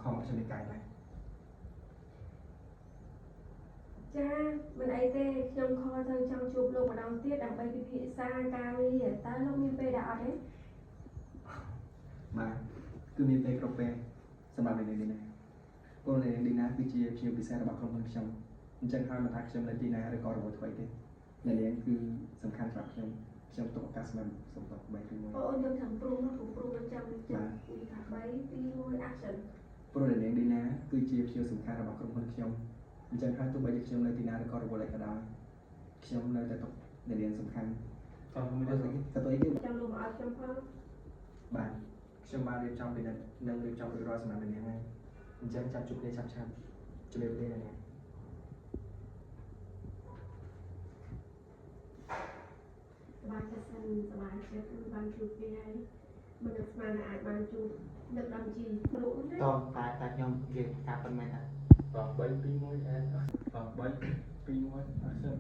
ខំឲ្យខ្ញុំមានកាយដែរ ចាមិនអីទេខ្ញុំ call ទៅចង់ជួបលោកម្ដងទៀតដើម្បីពិភាក្សាការងារតើលោកមានពេលដែរអត់ទេ បាទគឺមានពេលគ្រប់ពេលសម្រាប់អ្នកនាងឌីណាព្រោះអ្នកនាងឌីណាគឺជាភ្ញៀវពិសេសរបស់ក្រុមហ៊ុនខ្ញុំអញ្ចឹងហើយមិនថាខ្ញុំនៅទីណាឬក៏រវល់ធ្វើអីទេអ្នកនាងគឺសំខាន់សម្រាប់ខ្ញុំខ្ញុំទុកឱកាសសម្រាប់សំត3 2 1 អូអូនខ្ញុំចាំព្រុសមកព្រុសមិនចាំចិត្តថា3 2 1 action. ព្រោះអ្នកនាងឌីណាគឺជាភ្ញៀវសំខាន់របស់ក្រុមហ៊ុនខ្ញុំអញ្ចឹងហើយទោះបីជាខ្ញុំនៅទីណាឬក៏រវល់អីក៏ដោយខ្ញុំនៅតែទុកអ្នកនាងសំខាន់ តោះមួយទៀត ទៅទៅអីគេ ចាំលោកមកឲ្យខ្ញុំផង បាទខ្ញុំបានរៀបចំពិនិត្យនិងរៀបចំរួចរាល់សម្រាប់អ្នកនាងហើយអញ្ចឹងចាំជួបគ្នាឆាប់ឆាប់ជំរាបលាអ្នកនាង សប្បាយចិត្តសិនសប្បាយចិត្តបានជួបគេហើយមិននឹកស្មានថាអាចបានជួបនឹកដល់ជីលោកណា តោះតែតែខ្ញុំនិយាយការពិតមែនតា តោះ3 2 1 and តោះ3 2 1 action.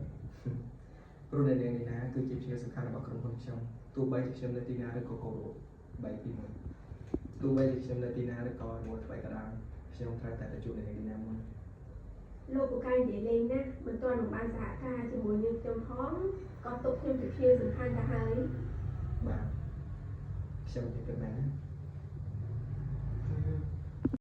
ព្រោះអ្នកនាងនេះណាគឺជាភ្ញៀវសំខាន់របស់ក្រុមហ៊ុនខ្ញុំទោះបីជាខ្ញុំនៅទីណាឬក៏កូរ3 2 1ទោះបីជាខ្ញុំនៅទីណាឬក៏រវល់ថ្មីក៏ដោយខ្ញុំត្រូវតែទៅជួបអ្នកនាងនេះណាមុន លោកពូកែនិយាយលេងណាស់មិនទាន់នឹងបានសហការជាមួយនាងខ្ញុំផងក៏ទុកខ្ញុំជាភ្ញៀវសំខាន់ទៅហើយ បាទខ្ញុំនិយាយពិតមែនណា